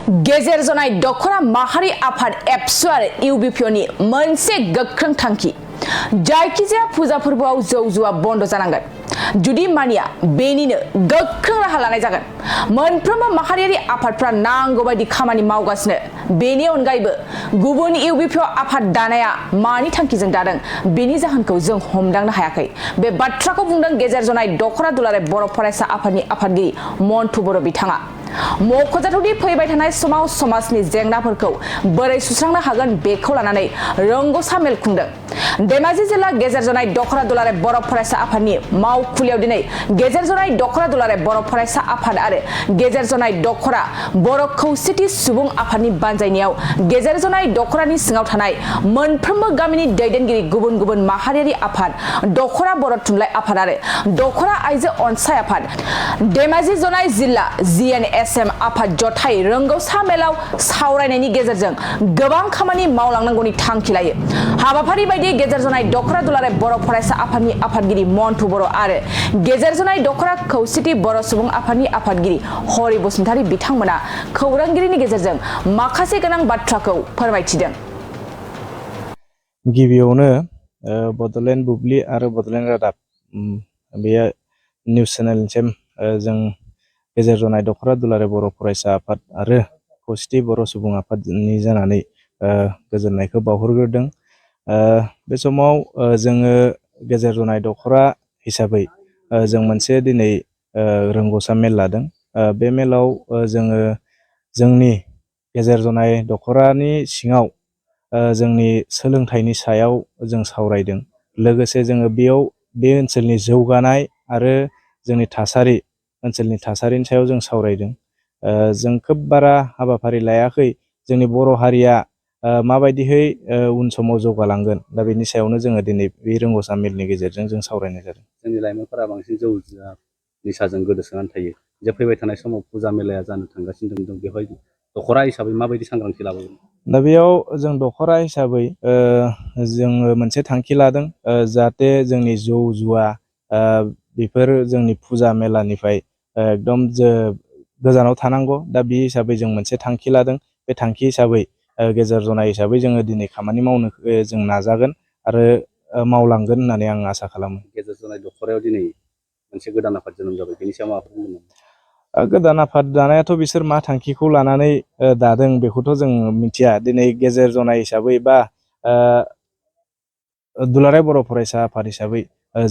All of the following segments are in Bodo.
गेजेर जनाय दखरा माहारि आफाद एबसु आरो इउबिपिअनि मोनसे गोख्रों थांखि जायखिजाया फुजा फोरबोआव जौ जुवा बन्द जानांगोन जुदि मानिया बेनिनो गोख्रों राहा लानाय जागोन मोनफ्रोमबो माहारियारि आफादफ्रा नांगौ बायदि खामानि मावगासिनो बेनि अनगायैबो गुबुन इउबिपिअ आफाद दानाया मानि थांखिजों दादों बेनि जाहोनखौ जों हमदांनो हायाखै बे बाथ्राखौ बुंदों गेजेर जनाय दखरा दुलाराय बर' फरायसा आफादनि आफादगिरि मन्टु बर' बिथाङा मख'जाथावदि फैबाय थानाय समाव समाजनि जेंनाफोरखौ बोरै सुस्रांनो हागोन बेखौ लानानै रोंग'सा मेल खुंदों धेमाजि जिल्ला गेजेर जनाय दखरा दुलाराय बर' फरायसा आफादनि मावखुलियाव दिनै गेजेर जनाय दखरा दुलाराय बर' फरायसा आफाद आरो गेजेर जनाय दखरा बर' खौसेथि सुबुं आफादनि बानजायनायाव गेजेर जनाय दखरानि सिङाव थानाय मोनफ्रोमबो गामिनि दैदेनगिरि गुबुन गुबुन माहारियारि आफाद दखरा बर' थुनलाइ आफाद आरो दखरा आइजो अनसाय आफाद धेमाजि जनाय जिल्ला जिएनएसएम आफाद जथाय रोंगौसा मेलाव सावरायनायनि गेजेरजों गोबां खामानि मावलांनांगौनि थांखि लायो हाबाफारि बायदि गेजेर जनाय दखरा दुलाराय बर' फरायसा आफादनि आफादगिरि मन्टु बर' आरो गेजेर जनाय दखरा खौसेथि बर' सुबुं आफादनि आफादगिरि हरि बसुमतारी बिथांमोना खौरांगिरिनि गेजेरजों माखासे गोनां बाथ्राखौ फोरमायथिदों। गिबियावनो बड'लेण्ड बुब्लि आरो बड'लेण्ड रादाब बेयो निउस चेनेलसिम जों गेजेर जनाय दखरा दुलाराय बर' फरायसा आफाद आरो खौसेथि बर' सुबुं आफादनि जानानै गोजोननायखौ बावहरग्रोदों। बे समाव जोङो गेजेर जनाय दखरा हिसाबै जों मोनसे दिनै रोंगौसा मेल लादों। बे मेलाव जोङो जोंनि गेजेर जनाय दखरानि सिङाव जोंनि सोलोंथाइनि सायाव जों सावरायदों लोगोसे जोङो बेयाव बे ओनसोलनि जौगानाय आरो जोंनि थासारि ओनसोलनि थासारिनि सायाव जों सावरायदों। जों खोब बारा हाबाफारि लायाखै जोंनि बर' हारिया माबायदिहै उन समाव जौगालांगोन दा बेनि सायावनो जोङो दिनै बे रोंगौसा मेलनि गेजेरजों जों सावरायनाय जादों। जोंनि लाइमोनफोरा बांसिन जौ जुवा निसाजों गोदोसोनानै थायो जे फैबाय थानाय समाव फुजा मेलाया जानो थांगासिनो दं बेवहाय दखरा हिसाबै माबायदि सांग्रांथि लाबोगोन? दा बेयाव जों दखरा हिसाबै जोङो मोनसे थांखि लादों जाहाथे जोंनि जौ जुवा बेफोर जोंनि फुजा मेलानिफ्राय एकदम गोजानाव थानांगौ। दा बे हिसाबै जों मोनसे थांखि लादों बे थांखि हिसाबै गेजेर जनाय हिसाबै जोङो दिनै खामानि मावनो जों नाजागोन आरो मावलांगोन होननानै आं आसा खालामो। गेजेर जनाय दखरायाव दिनै मोनसे गोदान आफाद जोनोम जाबाय बेनि सायाव माबाफोर बुंगोन? गोदान आफाद दानायाथ' बिसोर मा थांखिखौ लानानै दादों बेखौथ' जों मिथिया। दिनै गेजेर जनाय हिसाबै बा दुलाराय बर' फरायसा आफाद हिसाबै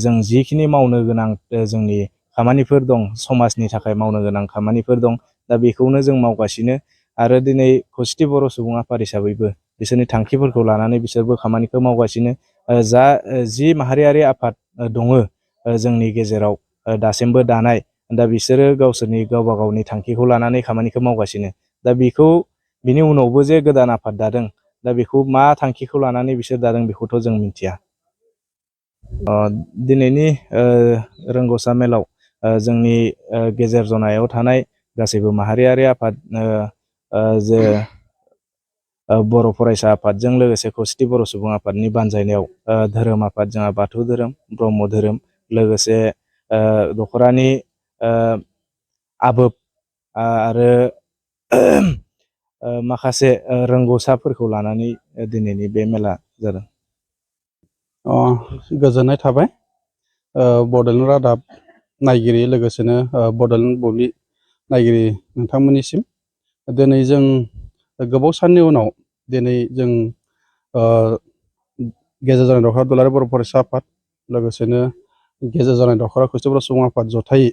जों जिखिनि मावनो गोनां जोंनि खामानिफोर दं समाजनि थाखाय मावनो गोनां खामानिफोर दं दा बेखौनो जों मावगासिनो आरो दिनै खौसेथि बर' सुबुं आफाद हिसाबैबो बिसोरनि थांखिफोरखौ लानानै बिसोरबो खामानिखौ मावगासिनो। जि माहारियारि आफाद दङ जोंनि गेजेराव दासिमबो दानाय दा बिसोरो गावसोरनि गावबा गावनि थांखिखौ लानानै खामानिखौ मावगासिनो। दा बिनि उनावबो जे गोदान आफाद दादों दा बेखौ मा थांखिखौ लानानै बिसोर दादों बेखौथ' जों मिथिया। दिनैनि रोंगौसा मेलाव जोंनि गेजेर जनायाव थानाय गासैबो माहारियारि आफाद जे बर' फरायसा आफादजों लोगोसे खौसेथि बर' सुबुं आफादनि बानजायनायाव धोरोम आफाद जोंहा बाथौ धोरोम ब्रह्म धोरोम लोगोसे दखरानि आबोब आरो माखासे रोंगौसाफोरखौ लानानै दिनैनि बे मेला जादों। गोजोननाय थाबाय बड'लेण्ड रादाब नायगिरि लोगोसेनो बड'लेण्ड बुब्लि नायगिरि नोंथांमोननिसिम दिनै जों गोबाव साननि उनाव दिनै जों गेजेर जनाय दखरा दुलाराय बर' फरायसा आफाद लोगोसेनो गेजेर जनाय दखरा खौसेथि बर' सुबुं आफाद जथायै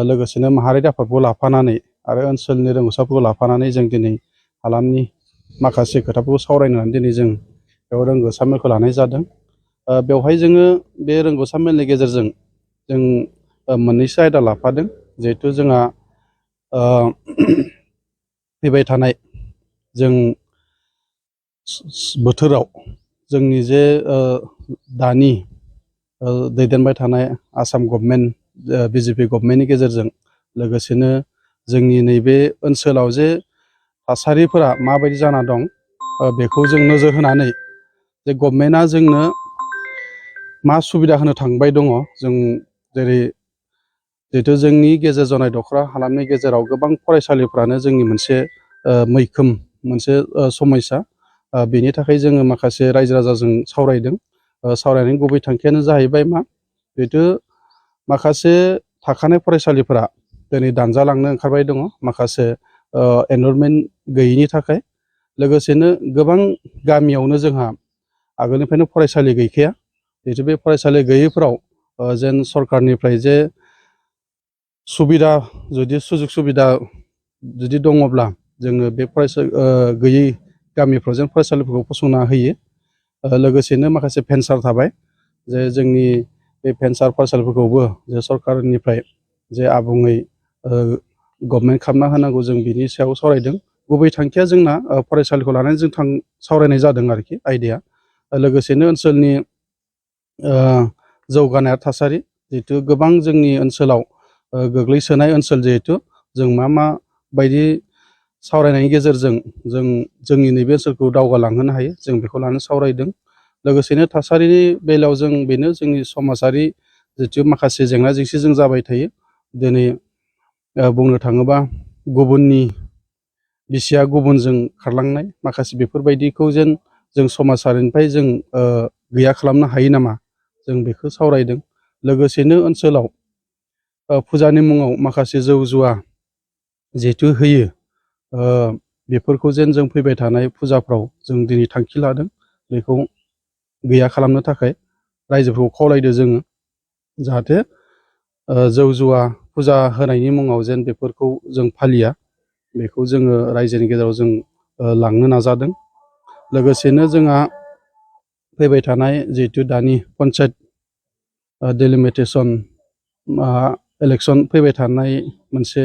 लोगोसेनो माहारियारि आफादखौ लाफानानै आरो ओनसोलनि रोंगौसाफोरखौ लाफानानै जों दिनै हालामनि माखासे खोथाफोरखौ सावरायनानै दिनै जों बेयाव रोंगौसा मेलखौ लानाय जादों। बेवहाय जोङो बे रोंगौसा मेलनि गेजेरजों जों मोननैसो आयदा लाफादों जिहेथु जोंहा फैबाय थानाय जों बोथोराव जोंनि जे दानि दैदेनबाय थानाय आसाम गभर्नमेन्ट बिजेपि गभर्नमेन्टनि गेजेरजों लोगोसेनो जोंनि नैबे ओनसोलाव जे थासारिफोरा माबायदि जाना दं बेखौ जों नोजोर होनानै जे गभर्नमेन्टआ जोंनो मा सुबिदा होनो थांबाय दङ जों जेरै जिहेथु जोंनि गेजेर जनाय दखरा हालामनि गेजेराव गोबां फरायसालिफ्रानो जोंनि मोनसे मैखोम मोनसे समस्या बेनि थाखाय जोङो माखासे रायजो राजाजों सावरायदों सावरायनायनि गुबै थांखियानो जाहैबाय मा जिहेथु माखासे थाखानाय फरायसालिफोरा दिनै दानजालांनो ओंखारबाय दङ माखासे एनरलमेन्ट गैयिनि थाखाय लोगोसेनो गोबां गामियावनो जोंहा आगोलनिफ्रायनो फरायसालि गैखाया जिहेतु बे फरायसालि गैयैफोराव जेन सरकारनिफ्राय जे सुबिदा जुदि सुजुग सुबिदा जुदि दङब्ला जोङो बे गैयै गामिफ्राव जों फरायसालिफोरखौ फसंना होयो लोगोसेनो माखासे भेन्सार थाबाय जे जोंनि बे भेन्सार फरायसालिफोरखौबो जे सरकारनिफ्राय जे आबुङै गभर्नमेन्ट खालामना होनांगौ जों बिनि सायाव सावरायदों गुबै थांखिया जोंना फरायसालिखौ लानानै जों सावरायनाय जादों आरोखि आयदाया लोगोसेनो ओनसोलनि जौगानाय थासारि जिहेथु गोबां जोंनि ओनसोलाव गोग्लैसोनाय ओनसोल जिहेथु जों मा बायदि सावरायनायनि गेजेरजों जों जोंनि नैबे ओनसोलखौ दावगालांहोनो हायो जों बेखौ लानानै सावरायदों लोगोसेनो थासारिनि बेलायाव जों बेनो जोंनि समाजारि जिथु माखासे जेंना जेंसि जों जाबाय थायो दिनै बुंनो थाङोबा गुबुननि बिसिया गुबुनजों खारलांनाय माखासे बेफोरबायदिखौ जेन जों समाजारिनिफ्राय जों गैया खालामनो हायो नामा जों बेखौ सावरायदों लोगोसेनो ओनसोलाव फुजानि मुङाव माखासे जौ जुवा जिहेथु होयो बेफोरखौ जेन जों फैबाय थानाय फुजाफ्राव जों दिनै थांखि लादों बेखौ गैया खालामनो थाखाय रायजोफोरखौ खावलायदो जोङो जाहाथे जौ जुवा फुजा होनायनि मुङाव जेन बेफोरखौ जों फालिया बेखौ जोङो रायजोनि गेजेराव जों लांनो नाजादों लोगोसेनो जोंहा फैबाय थानाय जिहेतु दानि पन्सायत डेलिमिटेसन इलेक्सन फैबाय थानाय मोनसे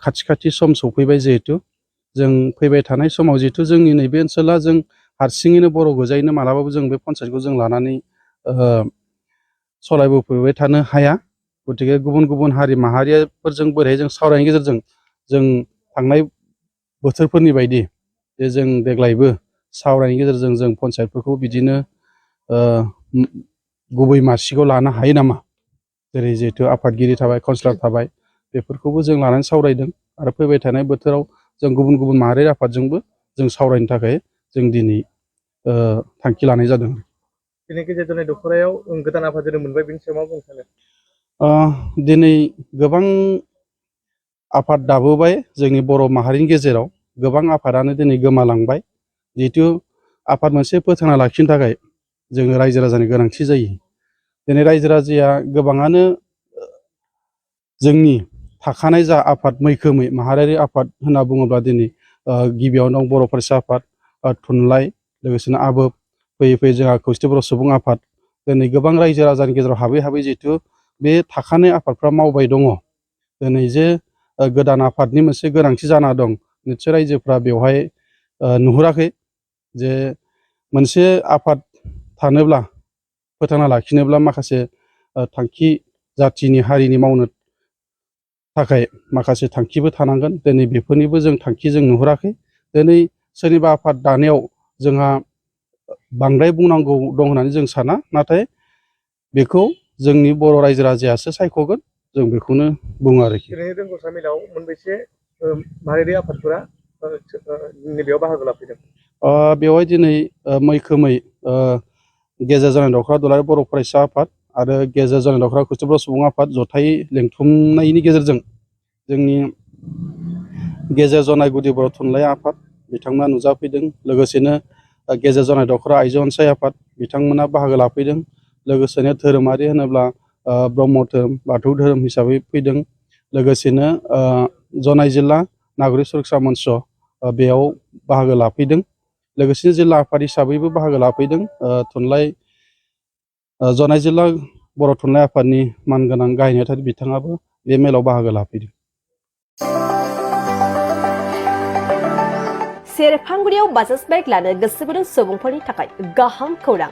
खाथि सम सफैबाय जिहेतु जों फैबाय थानाय समाव जिहेतु जोंनि नैबे ओनसोला जों हारसिङैनो बर' गोजायैनो मालाबाबो जों बे पन्सायतखौ जों लानानै सालायबोफैबाय थानो हाया गतिके गुबुन गुबुन हारि माहारिफोरजों बोरैहाय जों सावरायनायनि गेजेरजों जों थांनाय बोथोरफोरनि बायदि जे जों देग्लायबो सावरायनायनि गेजेरजों जों पन्सायतफोरखौ बिदिनो गुबै मासिखौ लानो हायो नामा जेरै जिहेतु आफादगिरि थाबाय काउन्सिलर थाबाय बेफोरखौबो जों लानानै सावरायदों आरो फैबाय थानाय बोथोराव जों गुबुन गुबुन माहारि आफादजोंबो जों सावरायनो थाखाय जों दिनै थांखि लानाय जादों दिनै गेजेर जनाय दख'रायाव गोदान आफाद जोनोम मोनबाय बेनि सायाव मा बुंनो सानो दिनै गोबां आफाद दाबोबाय जोंनि बर' माहारिनि गेजेराव गोबां आफादानो दिनै गोमालांबाय जिहेतु आफाद मोनसे फोथांना लाखिनो थाखाय जोङो रायजो राजानि गोनांथि जायो दिनै रायजो राजाया गोबाङानो जोंनि थाखानाय जा आफाद मैखोमै माहारियारि आफाद होनना बुङोब्ला दिनै गिबियावनो दं बर' फरायसा आफाद थुनलाइ लोगोसेनो आबोब फैयै फैयै जोंहा खौसेथि बर' सुबुं आफाद दिनै गोबां रायजो राजानि गेजेराव हाबै जिहेथु बे थाखानाय आफादफ्रा मावबाय दङ दिनै जे गोदान आफादनि मोनसे गोनांथि जाना दं निस्सय रायजोफ्रा बेवहाय नुहुराखै जे मोनसे आफाद थानोब्ला फोथांना लाखिनोब्ला माखासे थांखि जाथिनि हारिनि मावनो थाखाय माखासे थांखिबो थानांगोन दिनै बेफोरनिबो जों थांखि जों नुहुराखै दिनै सोरनिबा आफाद दानायाव जोंहा बांद्राय बुंनांगौ दं होननानै जों साना नाथाय बेखौ जोंनि बर' रायजो राजायासो सायख'गोन जों बेखौनो बुङो आरोखि रोंगौसा मेलाव मोनबेसे माहारियारि आफादफोरा नैबेयाव बाहागो लाफैदों बेवहाय दिनै मैखोमै गेजेर जनाय दख'रा दुलाराय बर' फरायसा आफाद आरो गेजेर जनाय दख'रा खौसेथि बर' सुबुं आफाद जथायै लिंथुमनायनि गेजेरजों जोंनि गेजेर जनाय गुदि बर' थुनलाइ आफाद बिथांमोना नुजाफैदों लोगोसेनो गेजेर जनाय दख'रा आइजो अनसाय आफाद बिथांमोना बाहागो लाफैदों लोगोसेनो धोरोमारि होनोब्ला ब्रह्म धोरोम बाथौ धोरोम हिसाबै फैदों लोगोसेनो जनाय जिल्ला नागरिक सुरक्षा मन्च बेयाव बाहागो लाफैदों लोगोसेनो जिल्ला आफाद हिसाबैबो बाहागो लाफैदों थुनलाइ जनाय जिल्ला बर' थुनलाइ आफादनि मानगोनां गाहाय नेहाथारि बिथाङाबो बे मेलाव बाहागो लाफैदों सेरफांगुरियाव बाजाज बाइक लानो गोसो गुदुं सुबुंफोरनि थाखाय गाहाम खौरां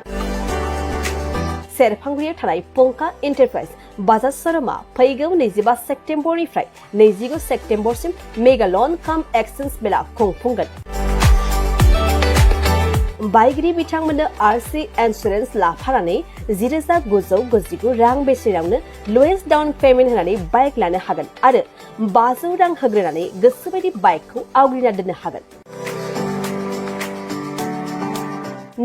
सेरफांगुरियाव थानाय पंका एन्टारप्राइज बाजाज शोरूमा फैगौ 25 सेप्तेम्बरनिफ्राय 29 सेप्तेम्बरसिम मेगा लन काम एक्सचेन्ज मेला खुंफुंगोन बायगिरि बिथांमोननो RC इन्सुरेन्स लाफानानै 10,999 रां बेसेनावनो लवेस्ट डाउन पेमेन्ट होनानै बाइक लानो हागोन आरो 500 रां होग्रोनानै गोसोबायदि बाइकखौ आवग्रिना दोननो हागोन।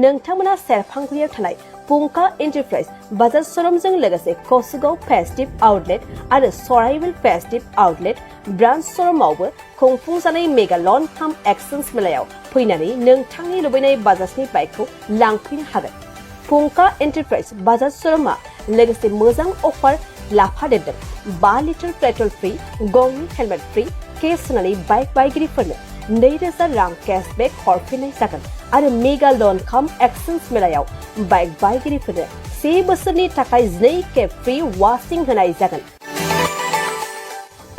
नोंथांमोना सेरफांगुरियाव थानाय पुंका एन्टारप्राइज बाजाज श'रुमजों लोगोसे कसुगाव फेस्टिभ आउटलेट आरो सराइबिल फेस्टिभ आउटलेट ब्रान्च श'रुमावबो खुंफुंजानाय मेगा लन काम एक्सचेन्ज मेलायाव फैनानै नोंथांनि लुबैनाय बाजाजनि बाइकखौ लांफैनो हागोन। पुंका एन्टारप्राइज बाजाज श'रुमा लोगोसे मोजां अफार लाफादेरदों। 5 लिटार पेट्रल फ्रि, गंनि हेलमेट फ्रि, केस होनानै बाइक बायगिरिफोरनो 2,000 रां केशबेक हरफिननाय जागोन आरो मेगा लन काम एक्सचेन्ज मेलायाव बाइक बायगिरिफोरनो 1 बोसोरनि थाखाय 2 खेब फ्रि वाशिं होनाय जागोन।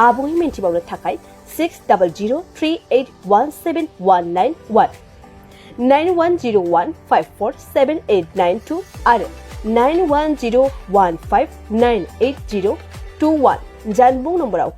आबुङै मिन्थिबावनो थाखाय 6003817191 9101547892 आरो 9101598021 जानबुं नम्बराव